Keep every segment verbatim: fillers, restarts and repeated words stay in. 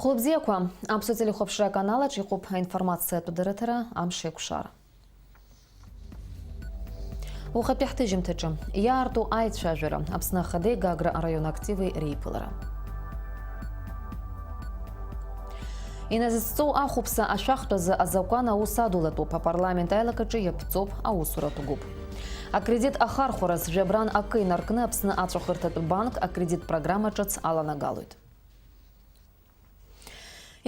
Хәылбзиақәа, Аԥсуа телехәаԥшра аканалаҿ иҟоуп аинформациатә дырраҭара Амш еиқәшара. Уахатәи ҳҭыжьымҭаҿы иаарту аицәажәара, Аԥсны Ахадеи Гагра араион активи реиԥылара. Иназыцҵоу ахәаԥса ашәахтә азы азакәан аус адулатәуп, апарламент аилакаҿы иаԥҵоуп аусуратә гәыԥ. Акредит ахархәараз жәабран акы инаркны Аԥсны аҵәахырҭатә банк акредит программа ҿыц аланагалоит.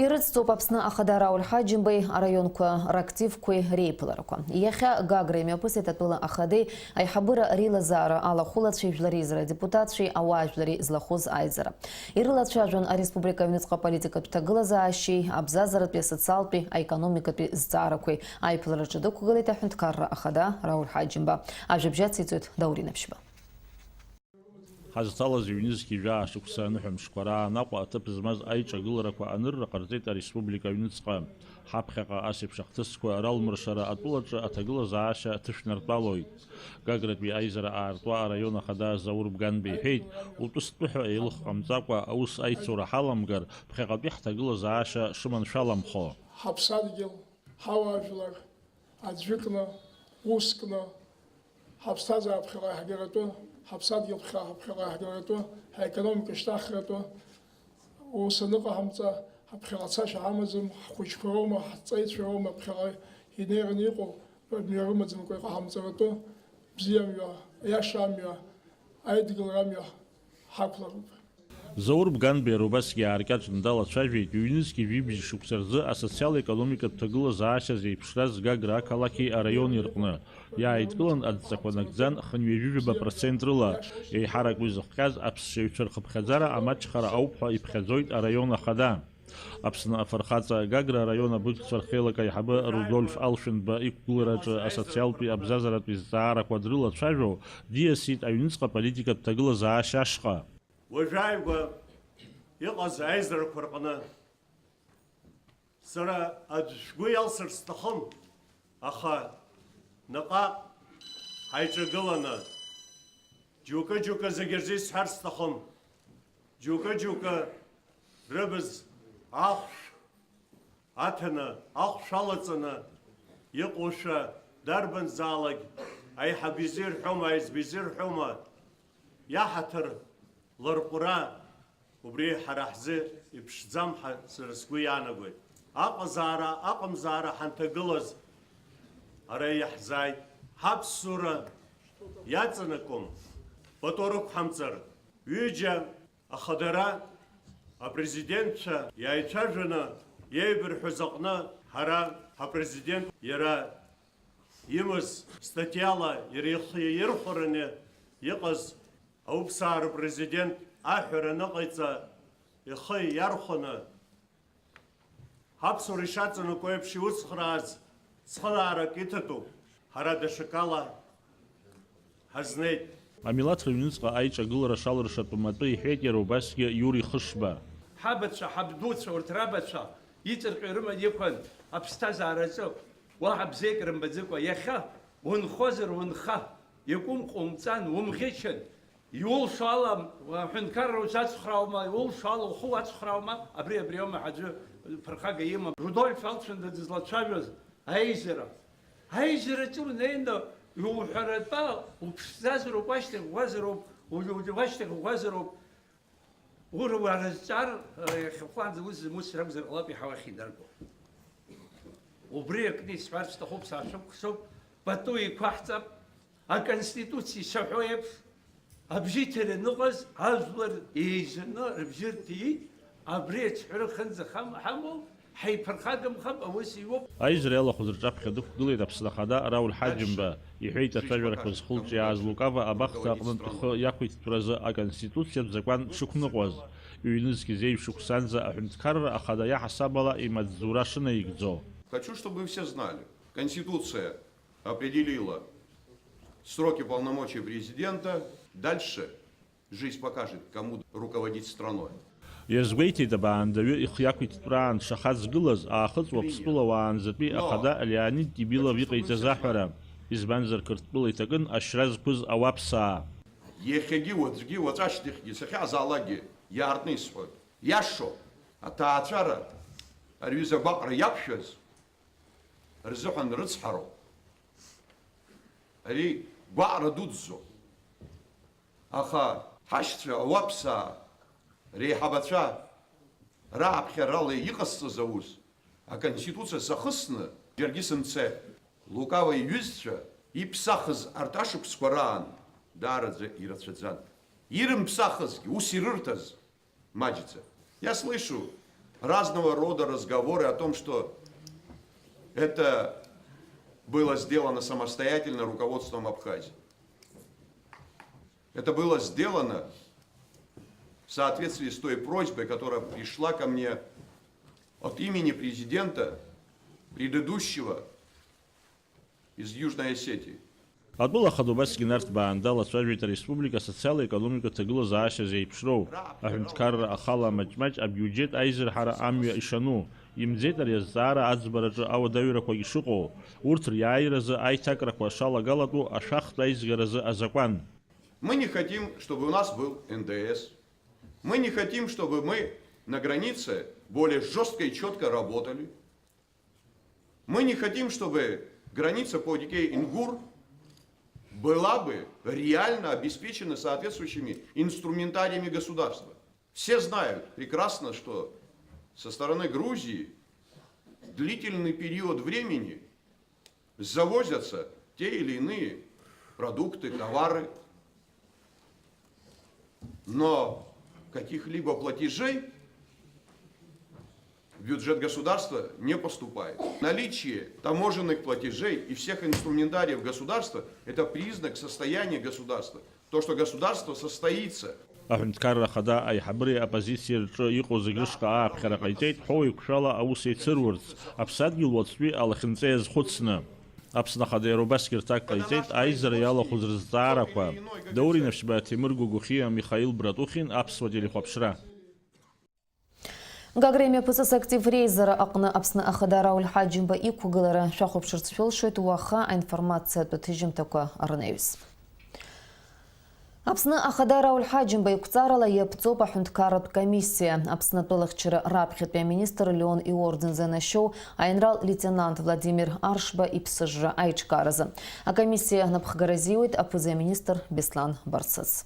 Ирыцҵоуп Аԥсны Ахада Рауль Ҳаџьымбеи араионқәа рактивқәеи реиԥыларақәа. Иахьа Гагра имҩаԥысит атәыла ахадеи аиҳабыра реилазаара алахәылацәеи жәлари изра адепутатцәеи ауаажәлари злахәыз аизара. Ирылацәажәон ареспублика аҩныҵҟа аполитикатә ҭагылазаашьеи абзазаратәи асоциалтәи аекономикатәи зҵаарақәеи. Аиԥылараҿы дықәгылеит аҳәынҭқарра ахада Рауль Ҳаџьымба. Ажәабжь ациҵоит Даур Инаԥшьба. Ҳазҭалаз ҩнызқь жәаа шықәса аныҳәамшқәа раан Аҟәа аҭыԥ змаз аиҿагыларақәа анырра ҟарҵеит ареспублика аҩныҵҟа. Ҳаԥхьаҟа ас еиԥш ахҭысқәа ралмыршара атәылаҿы аҭагылазаашьа ҭышәнартәалоит. Гагратәи аизара аартуа араион ахада Заур Бганба иҳәеит, утәы-стәы ҳәа еилых ҟамҵакәа аус аицура ҳаламгар, ԥхьаҟатәи ҳҭагылазаашьа шыманшәаламхо. Ҳаԥсадгьыл, ҳауаажәлар, аӡәы кны, ус кны, ҳаԥсҭазаара ԥхьаҟа иаҳгаратәы, ҳаԥсадгьыл ԥхьа-, ԥхьаҟа иаҳгаратәы, ҳаекономика шьҭахратәы, ус аныҟаҳамҵа, ҳаԥхьаҟа цашьа ҳамаӡам, ҳхәыҷқәа роума, ҳҵеицәа роума ԥхьаҟа инеираны иҟоу, мҩа рымаӡамкәа иҟаҳамҵаратәы, бзиа мҩа, аиаша амҩа, аидгылара амҩа ҳақәлароуп. Заур Бганбеи убасгьы ааркьаҿны далацәажәеит, ҩнызқьи жәибжь шықәса рзы асоциал-економикатә ҭагылазаашьа зеиԥшраз Гагра ақалақьи араиони рҟны. Иааидкылан адҵақәа нагӡан хынҩажәижәаба процент рыла. Еиҳарак уи зыхҟьаз аԥсшьаҩцәа рхыԥхьаӡара амаҷхара ауп ҳәа иԥхьаӡоит араион ахада. Аԥсны афырхаҵа Гагра араион абыжьқәа рхеилак аиҳабы Рудольф Алшәындба иқәгылараҿы асоциалтәи абзазаратәи зҵаарақәа дрылацәажәо диасит аҩныҵҟа политикатә ҭагылазаашьа ашҟа. Уажәааигәа иҟаз аизарақәа рҟны сара аӡә шәгәы иалсыр сҭахым, аха наҟ-ааҟ ҳаиҿагыланы, џьоукы-џьоукы зегьы рзы исҳәар сҭахым, џьоукы-џьоукы рыбз ахәшә аҭаны, ахәшә алаҵаны иҟоушәа дарбанзаалак аиҳаб изы ирҳәома, аиҵбы изы ирҳәома, иаҳаҭыр ларҟәра, убри ҳара ҳзы иԥшӡам ҳәа сара сгәы иаанагоит. Аҟазаара, аҟамзаара ҳанҭагылаз ара иаҳзааит. Ҳаԥсуара иаҵанакуам, пату рықәҳамҵар, ҩыџьа ахадара апрезидентцәа иааицәажәаны иеибырҳәоз аҟны ҳара ҳапрезидент иара имаз статиала иара ихы иаирхәараны иҟаз ауԥсаа рпрезидент аҳәара аныҟаиҵа ихы иархәаны, ҳаԥсуара ишаҵанакуа еиԥш иуцхрааз цхыраарак иҭатәуп, ҳара даҽакала ҳазнеит. Амилаҭ рыҩныҵҟа аиҿагылара шалыршатәым атәы иҳәеит иара убасгьы Иури Хышба. Ҳабацәа, ҳабдуцәа, урҭ рабацәа иҵырҟьо ирыман иқәын аԥсҭазаараҿы, уаҳа бзиак рымбаӡакәа. Иахьа унхозар унха, иакәым ҟоумҵан, умӷьычын, иулшо ала аҳәынҭқарра узацхраауама, иулшо ала ухы уацхраауама, абри, абри аума аӡәы ԥырхага имам. Рудольф Алцәында дызлацәажәоз аизара. Аизараҿы унеины иуҳәаратәа уԥшӡазароуп, уашьҭахь угәазароуп, уашьҭахь угәазароуп. Уара уара зҵаар, иахьахәлаанӡа ус зымус ракәзар ҟалап, иаҳа уахь инарго. Убри акны исҳәарц сҭахуп, саашәықәсоуп, пату еиқәаҳҵап, аконституциа ишаҳәо еиԥш, абжьы иҭараныҟаз ажәлар еизаны рыбжьы рҭиит, абри ацәҳәара хынӡа хам-, ҳамоу, ҳаиԥырхагамхап, аус иуоуп. Аизара иалахәыз рҿаԥхьа дықәгылеит Аԥсны Ахада Рауль Ҳаџьымба. Иҳәеит ацәажәарақәа зхылҿиааз Лукава абахҭа аҟнытә ихы иақәиҭтәразы аконституциатә закәан дшықәныҟәаз, ҩнызқь зеижә шықәсанӡа аҳәынҭқарра ахада иаҳасаб ала имаҵзура шынаигӡо. Хочу, чтобы вы все знали, Конституция определила сроки полномочий президента. Дальше жизнь покажет, кому руководить страной. Иазгәеиҭеит абаандаҩы ихы иақәиҭтәраан дшахаҵгылаз, Аахыҵ Уаԥстәыла уаанӡатәи ахада Леонид Тибилов иҟаиҵаз аҳәара, избанзар, Қырҭтәыла иҭакын ашьра зқәыз ауаԥсаа. Иахьагьы, уаҵәгьы, уаҵәашьҭахьгьы сахьаазаалакгьы иаартны исҳәоит. Иашоуп. Аҭаацәара, ари ҩыза гәаҟра иақәшәаз рзыҳәан рыцҳароуп. Ари гәаҟра дуӡӡоуп. Аха ҳашьцәа, ауаԥсаа, реиҳабацәа рааԥхьарала иҟасҵаз аус, аконституциа сахысны џьаргьы сымцеит. Лукаво иҩызцәа иԥсахыз арҭ ашықәсқәа раан даараӡа ирацәаӡан. Ирымԥсахызгьы, ус ирырҭаз маҷӡам. Я слышу разного рода разговоры о том, что это было сделано самостоятельно руководством Абхазии. Это было сделано в соответствии с той просьбой, которая пришла ко мне от имени президента предыдущего из Южной Осетии. Атәыла ахада убасгьы нарҭбаан далацәажәеит ареспублика асоциал-економикатә ҭагылазаашьа зеиԥшроу, аҳәынҭқарра ахала маҷ-маҷ абиуџьет аизырҳара амҩа ишану, имӡеит ари азҵаара аӡбараҿы ауадаҩрақәагьы шыҟоу, урҭ риааиразы аиҭакрақәа шалагалатәу ашәахтә аизгаразы азакәан. Мы не хотим, чтобы у нас был Н Д С. Мы не хотим, чтобы мы на границе более жёстко и чётко работали. Мы не хотим, чтобы граница по реке Ингур была бы реально обеспечена соответствующими инструментариями государства. Все знают прекрасно, что со стороны Грузии длительный период времени завозятся те или иные продукты, товары. Но каких-либо платежей в бюджет государства не поступает. Наличие таможенных платежей и всех инструментариев государства — это признак состояния государства. То, что государство состоится. Аҳәынҭқарра Ахада аиҳабыреи аоппозициеи рҿы иҟоу зегь рышҟа ааԥхьара ҟаиҵеит, ҳәоуеиқәшәала аус еицыруарц, аԥсадгьыл уаҵәтәи алахьынҵа иазхәыцны. Аԥсны Ахада иара убасгьы рҭак ҟаиҵеит аизара иалахәыз рызҵаарақәа. Даур Инаԥшьба, Ҭемыр Гәагәахиа, Михаил Братухин, Аԥсуа телехәаԥшра. Гагра имҩаԥысыз актив реизара аҟны Аԥсны Ахада Рауль Ҳаџьымба иқәгылара шәахәаԥшырц шәылшоит уаха аинформациатә ҭыжьымҭақәа рнаҩс. Аԥсны Ахада Рауль Ҳаџьымба иқәҵарала иаԥҵоуп аҳәынҭқарратә комиссиа. Аԥсны атәылахьчара раԥхьатәи аминистр Леон иорден занашьоу аинрал-леитенант Владимир Аршба иԥсыжра аиҿкааразы. Акомиссиа напхгара азиуеит аԥыза-министр Беслан Барцыц.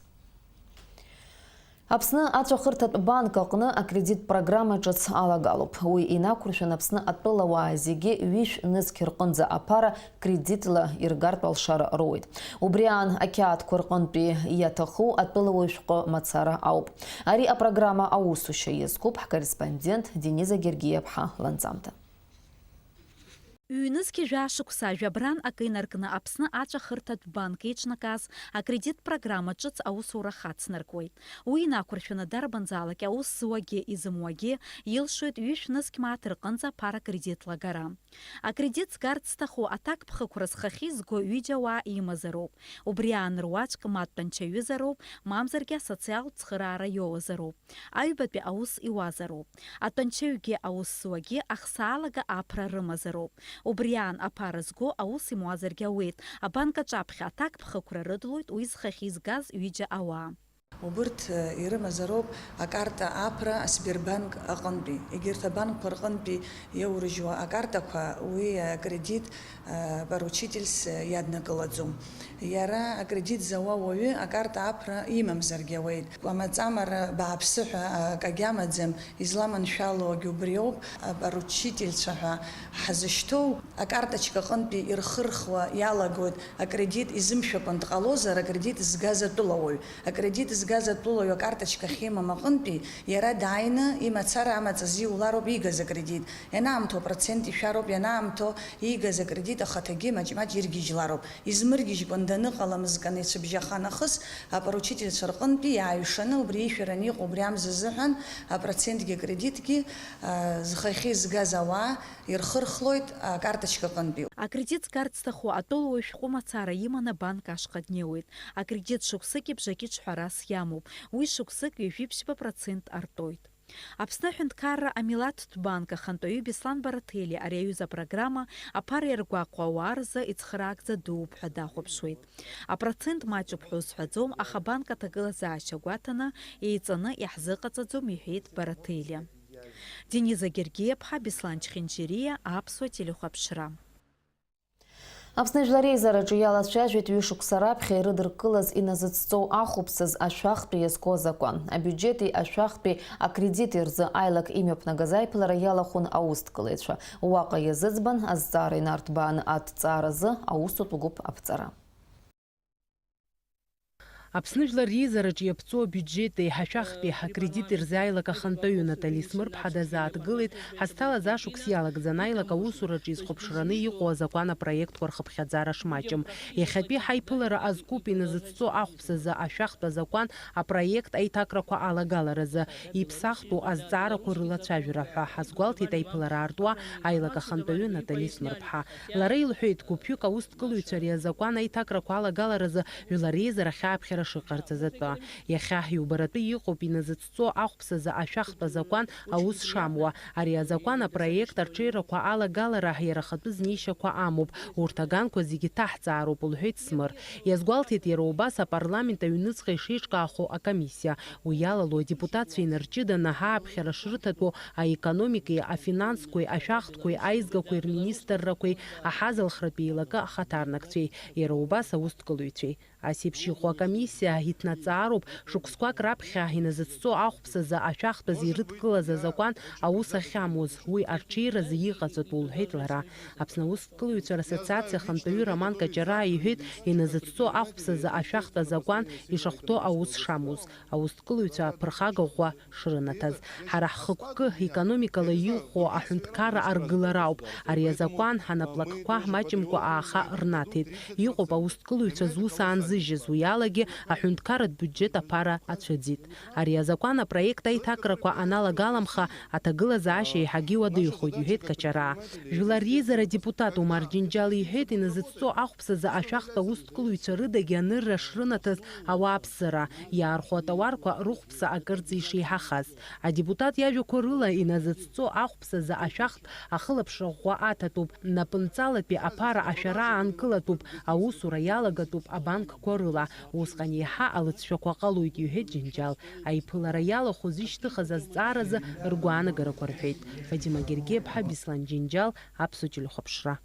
Аԥсны аҵәахырҭатә банк аҟны акредит программа ҿыц алагалоуп. Уи инақәыршәаны Аԥсны атәылауаа зегьы ҩышә нызқь рҟынӡа аԥара кредитла иргартә алшара роуеит. Убри аан, ақьаадқәа рҟынтәи иаҭаху атәылауаҩ шәҟәы мацара ауп. Ари апрограмма аусушьа иазкуп ҳкорреспондент Дениза Гергиаԥҳа ланҵамҭа. Ҩнызқьи жәаа шықәса жәабран акы инаркны Аԥсны аҵәахырҭатә банк еиҿнакааз акредит программа ҿыц аусура хацнаркуеит. Уи инақәыршәаны дарбанзаалак аус зуагьы изымуагьы илшоит ҩышә нызқь мааҭ рҟынӡа аԥара кредитла агара. Акредит згарц зҭаху аҭакԥхықәра зхахьы изго ҩыџьа ауаа имазароуп. Убри аан руаӡәк ма дтәанчаҩызароуп, мамзаргьы асоциалтә цхыраара иоуазароуп. Аҩбатәи аус иуазароуп. Атәанчаҩгьы аус зуагьы ахсаалага аԥра рымазароуп. Убри аан аԥара зго аус имуазаргьы ауеит. Абанк аҿаԥхьа аҭакԥхықәра рыдлоит уи зхахьы изгаз ҩыџьа ауаа. Убырҭ, э, ирымазароуп акарта аԥра асбербанк аҟынтәи. Егьырҭ абанкқәа рҟынтәи иаурыжьуа акартақәа уи акредит, э, поручительс, э, иаднакылаӡом. Иара акредит зауа уаҩы акарта аԥра имамзаргьы ауеит. Амаҵамара бааԥсы ҳәа акагьы амаӡам, изламаншәалоугь убриоуп, апоручительцәа ҳәа ҳзышьҭоу акарточка аҟынтәи ирхырхуа иалагоит, акредит изымшәакәан дҟалозар, акредит згаз атәылауаҩ. Акредит згаз атәылауаҩ акарточка ахьимам аҟынтәи, иара дааины имацара амаҵ азиулароуп иигаз акредит. Ианаамҭоу апроцент ишәароуп, ианаамҭоу иигаз акредит ахаҭагьы маҷ-маҷ иргьежьлароуп. Измыргьежькәан даныҟала мызканы ицәыбжьаха нахыс, апоручительцәа рҟынтәи иааҩшаны убри ишәараны иҟоу убри амза азыҳәан апроцентгьы акредитгьы, а, зхахьы изгаз ауаа ирхырхлоит акарточка аҟынтәи. Акредит згарц зҭаху атәылауаҩ шәҟәы мацара иманы абанк ашҟа днеиуеит. Акредит шықәсыки бжаки ҿҳәарас иамоуп. Уи шықәсык ҩажәи ԥшьба процент артоит. Аԥсны аҳәынҭқарра амилаҭтә банк ахантәаҩы Беслан Бараҭелиа ари аҩыза апрограмма аԥара иаргәаҟуа ауаа рзы ицхыраагӡа дууп ҳәа дахәаԥшуеит. Апроцент маҷуп ҳәа узҳәаӡом, аха абанк аҭагылазаашьа гәаҭаны, еиҵаны иаҳзыҟаҵаӡом, иҳәеит Бараҭелиа. Дениза Гергиаԥҳа, Беслан Чхинчериа, Аԥсуа телехәаԥшра. Аԥсны Жәлар Реизараҿы иалацәажәеит ҩышықәса раԥхьа ирыдыркылаз иназыцҵоу ахәыԥсаз ашәахтәи иазку азакәан. Абиуџьети ашәахтәи акредити рзы аилак имҩаԥнагаз аиԥылара иалахәын аусҭкылаҩцәа. Уаҟа иазыӡбан азҵаара инарҭбааны аҭҵааразы аусутә гәыԥ аԥҵара. Аԥсны Жәлар Реизараҿы иаԥҵоу абиуџьети ашәахтәи акредити рзы аилак ахантәаҩы Натали Смырԥҳа дазааҭгылеит, ҳазҭалаз ашықәс иалагӡан аилак аусураҿы изхәаԥшраны иҟоу азакәан апроектқәа рхыԥхьаӡара шмаҷым. Иахьатәи ҳаиԥылара азкуп иназыцҵо ахәԥсазы ашәахтә азакәан апроект аиҭакрақәа алагаларазы иԥсахтәу азҵаарақәа рылацәажәара ҳәа ҳазгәалҭеит аиԥылара аартуа аилак ахантәаҩы Натали Смырԥҳа. Лара илҳәеит, гәыԥҩык аусҭкылаҩцәа ари азакәан аиҭакрақәа алагаларазы жәлар реизара ахьааԥхьара шыҟарҵаз атәы. Иахьа иубаратәы иҟоуп иназыцҵо ахәԥсазы ашәахтә азакәан аус шамуа. Ари азакәан апроект арҽеирақәа алагалара иара ахатәы знеишьақәа амоуп. Урҭ аганқәа зегьы ҭаҳҵаароуп, лҳәеит Смыр. Иазгәалҭеит иара убас апарламент аҩныҵҟа ишеиҿкаахо акомиссиа. Уи иалало адепутатцәа инарҷыданы ҳааԥхьара шрыҭатәу аекономикеи, афинансқәеи, ашәахтәқәеи, аизгақәеи рминистррақәеи аҳазалхратә еилакы ахаҭарнакцәеи, иара убас аусҭкылаҩцәеи. Ас еиԥш иҟоу акомиссиа иҭнаҵаароуп, шықәсқәак раԥхьа иназыцҵо ахәԥсазы ашәахтәаз ирыдкылаз азакәан аус ахьамуаз, уи арҽеиразы иҟаҵатәу, лҳәеит лара. Аԥсны аусҭкылаҩцәа рассоциациа ахантәаҩы Роман Каҷараа иҳәеит, иназыцҵо ахәԥсазы ашәахтә азакәан ишахәҭоу аус шамуз, аусҭкылаҩцәа аԥырхага ӷәӷәа шрынаҭаз. Ҳара ҳхықәкы, економикала иӷәӷәоу аҳәынҭқарра аргылара ауп. Ари азакәан анаплакқәа маҷымкәа ааха рнаҭеит. Иҟоуп аусҭкылаҩцәа зус аанзыжьыз, уи алагьы аҳәынҭқарратә биуџьет аԥара ацәыӡит. Ари азакәан апроект аиҭакрақәа аналагаламха, аҭагылазаашьа еиҳагьы иуадаҩхоит, иҳәеит Каҷараа. Жәлар реизара адепутат Омар Џьынџьал иҳәеит, иназыцҵо ахәԥсазы ашәахтә аусҭкылаҩцәа рыдагьы анырра шрынаҭаз ауааԥсыра, иаархәо атауарқәа рыхәԥса акырӡа ишеиҳахаз. Адепутат иажәақәа рыла, иназыцҵо ахәԥсазы ашәахтә ахылаԥшра ӷәӷәа аҭатәуп, напынҵалатәи аԥара ашәара аанкылатәуп, аусура иалагатәуп абанкқәа рыла, усҟан еиҳа алыҵшәақәа ҟалоит, иҳәеит Џьынџьал. Аиԥылара иалахәыз ишьҭыхыз азҵааразы ргәаанагарақәа рҳәеит. Фатима Гергиаԥҳа, Беслан Џьынџьал, Аԥсуа телехәаԥшра.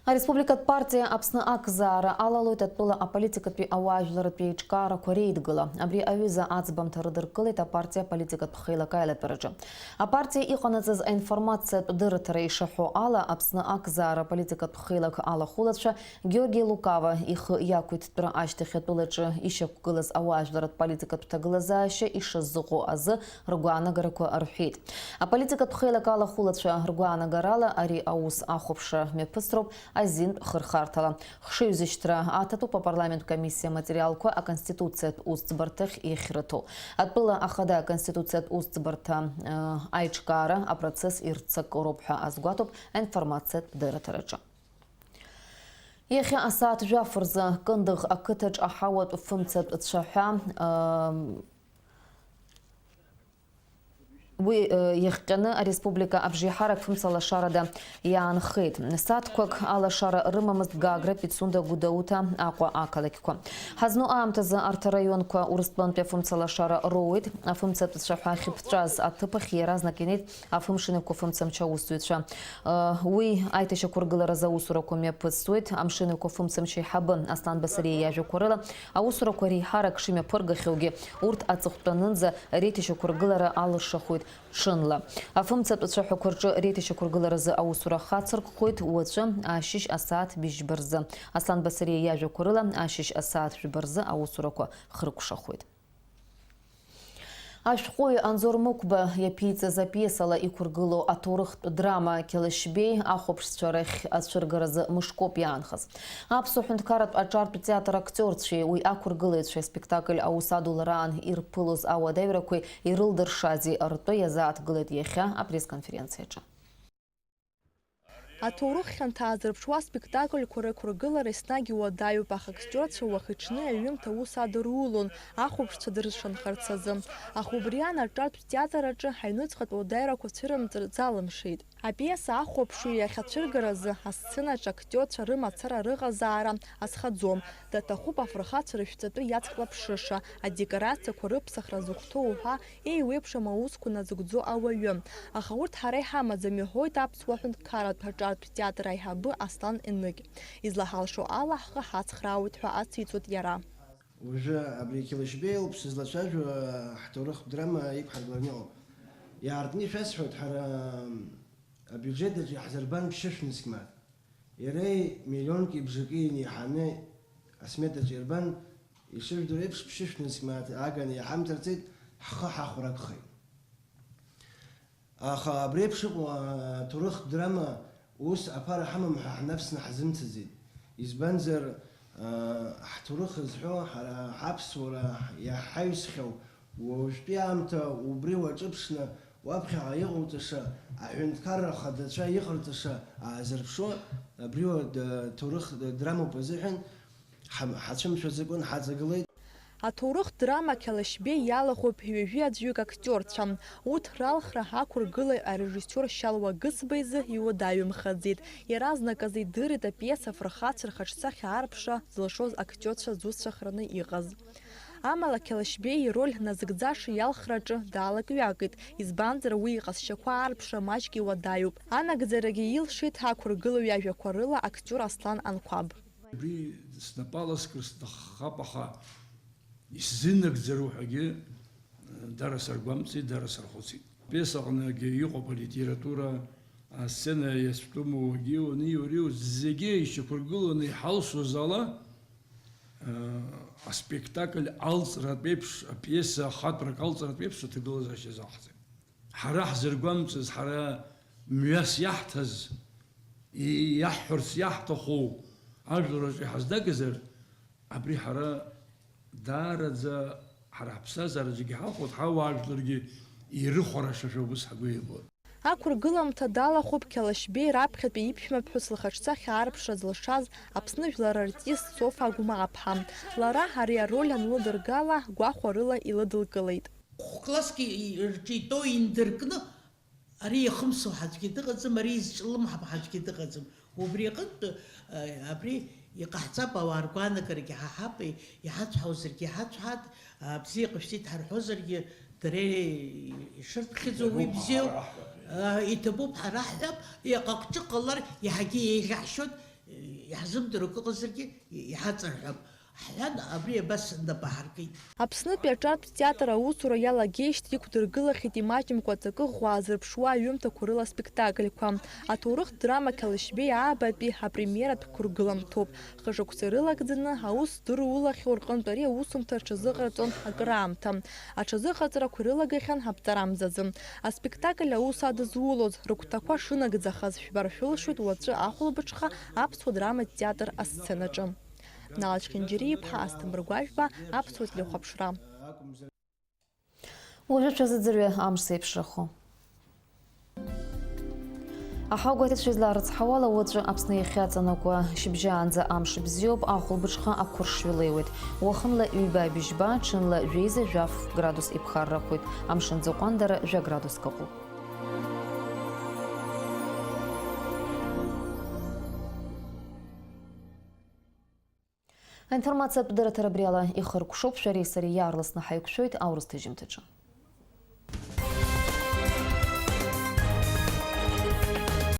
Ареспубликатә партиа Аԥсны акзаара алалоит атәыла аполитикатәи ауаажәларратәи еиҿкаарақәа реидгыла. Абри аҩыза аӡбамҭа рыдыркылеит апартиа аполитикатә хеилак аилатәараҿы. Апартиа иҟанаҵаз аинформациатә дырраҭара ишаҳәо ала, Аԥсны акзаара аполитикатә хеилак алахәылацәа Георги Лукава ихы иақәиҭтәра ашьҭахь атәылаҿы ишьақәгылаз ауаажәларратә политикатә ҭагылазаашьа ишазыҟоу азы ргәаанагарақәа рҳәеит. Аполитикатә хеилак алахәылацәа ргәаанагарала, ари аус ахәаԥшра мҩаԥысроуп азинтә хырхарҭала. Хшыҩзышьҭра аҭатәуп апарламент комиссиа аматериалқәа аконституциатә усӡбарҭахь иахьрыҭо. Атәыла ахада аконституциатә усӡбарҭа, э, аиҿкаара апроцесс ирццакыроуп ҳәа азгәаҭоуп аинформациатә дырраҭараҿы. Иахьа асааҭ жәаф рзы Кындыӷ ақыҭаҿ аҳауатә фымцатә цәаҳәа, ам, уи, э, иахҟьаны ареспублика абжеиҳарак фымца лашарада иаанхеит. Сааҭқәак алашара рымамызт Гагра, Пицунда, Гәдоуҭа, Аҟәа ақалақьқәа. Ҳазну аамҭазы арҭ араионқәа Урыстәантәи афымца лашара роуеит. Афымцатә цәаҳәа ахьыԥҵәаз аҭыԥ ахь иаразнак инеит афымшын еиқәафымцамч аусзуҩцәа. Уи аиҭашьақәыргыларазы аусурақәа мҩаԥысуеит. Амшын еиқәафымцамч аиҳабы Аслан Басариа иажәақәа рыла, аусурақәа реиҳарак шымҩаԥыргахьоугьы, урҭ аҵыхәтәанынӡа реиҭашьақәыргылара алыршахоит ҽынла. Афымцатә цәаҳәақәа рҿы реиҭашьақәыргыларазы аусура хацыркхоит уаҵәы ашьыжь асааҭ быжьба рзы. Аслан Басариа иажәақәа рыла, ашьыжь асааҭ жәба рзы аусурақәа хыркәшахоит. Ашәҟәыҩ Анзор Мықәба иаԥиҵаз апиесала иқәыргылоу аҭоурыхтә драма Қьалышьбеи ахәаԥшцәа рахь ацәыргаразы мышкоуп иаанхаз. Аԥсуа ҳәынҭқарратә аҿартә театр актиорцәеи уи ақәыргылаҩцәеи аспектакль аус адулараан ирԥылоз ауадаҩрақәеи ирылдыршази ртәы иазааҭгылеит иахьа апресс-конференциаҿы. Аҭоурых хьанҭа аазырԥшуа аспектакльқәа рықәыргылара еснагь иуадаҩуп, аха актиорцәа уахи-ҽни аҩымҭа аус адырулон, ахәаԥшцәа дыршанхарц азы. Аха убри аан аҿартә театр аҿы аҩныҵҟатә уадаҩрақәа цәырымҵыр залымшеит. Апиеса ахәаԥшҩы иахьацәыргаразы асценаҿы актиорцәа рымацара рыҟазаара азхаӡом. Даҭахуп афырхацәа рышәҵатәы иацклаԥшыша, адекорациақәа рыԥсахра зыхәҭоу уҳәа еиуеиԥшым аусқәа назыгӡо ауаҩы. Аха урҭ ҳара иҳамаӡам, иҳәоит аԥсуа ҳәынҭқарратә аҿартә театр аиҳабы Аслан Еныкь. Излаҳалшо ала ҳхы ҳацхраауеит ҳәа ациҵоит иара. Уажәы абри Келешбеи ауп сызлацәажәо, ҳҭоурыхтә драма иқәҳаргыланы иҟоуп. Иаартны ишәасҳәоит, ҳара абиуџьет аҿы иаҳзырбан ԥшьышә нызқь мааҭ. Иара миллионки бжаки инеиҳаны асметаҿы ирбан, ишыжәдыруа еиԥш, ԥшьышә нызқь мааҭ аганы иҳамҭарҵеит, ҳхы ҳахәар акәхеит. Аха абри еиԥш иҟоу аҭоурыхтә драма ус аԥара ҳамам ҳәа ҳнапсны ҳзымцаӡеит. Избанзар, ҳҭоурых зҳәо, ҳара ҳаԥсуара иаҳаҩсхьоу, уажәтәи аамҭа убри уаҿыԥшны уаԥхьаҟа иҟауҵаша, аҳәынҭқарра ахадацәа иҟарҵаша аазырԥшуа, абри уа д-, ҭоурых д-, драмоуп азыҳәан, ҳа-, ҳацәымшәаӡакәан ҳаҵагылеит. Аҭоурых драма Қьалашьбеи иалахәуп ҩажәи аӡәҩык актиорцәа. Урҭ ралхра ақәыргылаҩ арежиссиор Шьалуа Гысба изы иуадаҩымхаӡеит. Иаразнаказ идырит апиеса афырхацәа рхаҿсахьа аарԥшра зылшоз актиорцәа зусҭцәахараны иҟаз. Амала Қьалашьбеи ироль назыгӡаша иалхраҿы даалак-ҩакит, избанзар уи иҟазшьақәа аарԥшра маҷк иуадаҩуп. Анагӡарагьы илшеит ақәыргылаҩ иажәақәа рыла актиор Аслан Анқәаб. Убри снапы аласкыр сҭаххап, аха исзынагӡару ҳәагьы, э, дара саргәамҵит, дара сархәыцит. Пьесаҟныгьы иҟоуп алитература, асцена иазтәыму, уагьы уани уареи зегьы ишьақәыргыланы иҳалшоз ала, э, аспектакль алҵратә еиԥш, апиеса ахатәрак алҵратә еиԥш аҭагылазаашьа азаҳҵеит. Ҳара ҳзыргәамҵыз, ҳара мҩас иаҳҭаз, и-, иаҳҳәарц иаҳҭаху ажәлар рҿы иҳазнагазар, абри ҳара даараӡа ҳара ҳԥсҭазаара зегьы ҳалхәоит, ҳауаажәларгьы ирыхәарашашәа убыс ҳгәы еибоит. Ақәыргыламҭа далахәуп Қьалашьбеи раԥхьатәи иԥшәмаԥҳәыс лхаҿсахьа аарԥшра зылшаз Аԥсны жәлар артист Софа Агәмааԥҳа. Лара ари ароль анлыдыргала, гәахәарыла илыдылкылеит. Хә-класск рҿы итәоу индыркны, ари иахымсуа аӡәгьы дыҟаӡам, ари изҿлымҳам аӡәгьы дыҟаӡам. Убри аҟынтә, э, абри иҟаҳҵап, ауаа ргәаанагарагьы ҳаҳап, иҳацәҳаузаргьы иҳацәҳат, а, бзиа ҟашәҵеит ҳарҳәозаргьы, дара ишырԥхьаӡо уи бзиоуп, а, иҭабуп ҳара ҳҳәап, иҟаҟ-ҿыҟ ҟалар иаҳагьы еиӷьаҳшьоит, иаҳзымдыруа акы ыҟазаргьы иҳаҵарҳәап. Ҳҳәан, абри абас нап аҳаркит. Аԥснытәи аҿартә театр аусура иалагеижьҭеи иқәдыргылахьеит имаҷымкәа аҵакы ӷәӷәа аазырԥшуа аҩымҭақәа рыла аспектакльқәа. Аҭоурыхтә драма Қьалашьбеи аабатәи апремиератә қәыргыламҭоуп. Хышықәса ирылагӡаны аус здырулахьоу рҟынтә ари аусумҭа аҽазыҟарҵон акыраамҭа. Аҽазыҟаҵарақәа ирылагахьан ҳаԥҵарамзазы. Аспектакль аус адызулоз, рыгәҭақәа шынагӡахаз жәбар шәылшоит уаҵәы ахәылбыҽха аԥсуа драматә театр асценаҿы. Нал Чхинџьариа-иԥҳа, Асҭамыр Гәажәба, аԥсуа телехәаԥшра. Уажәы шәазыӡырҩы амш зеиԥшрахо. Аҳауагәаҭаҩцәа изларыцҳауала, уаҵәы Аԥсны иахьаҵанакуа шьыбжьаанӡа амш бзиоуп, ахәылбыҽха ақәыршҩы леиуеит. Уахынла ҩба-быжьба, ҽынла жәеиза-жәаф градус иԥхаррақәоит, амшынӡы ҟәандара жәа градуск ыҟоуп. Аинформациатә дырраҭара абриала ихыркәшоуп, шәареи сареи иаарласны ҳаиқәшәоит аурыс ҭыжьымҭаҿы.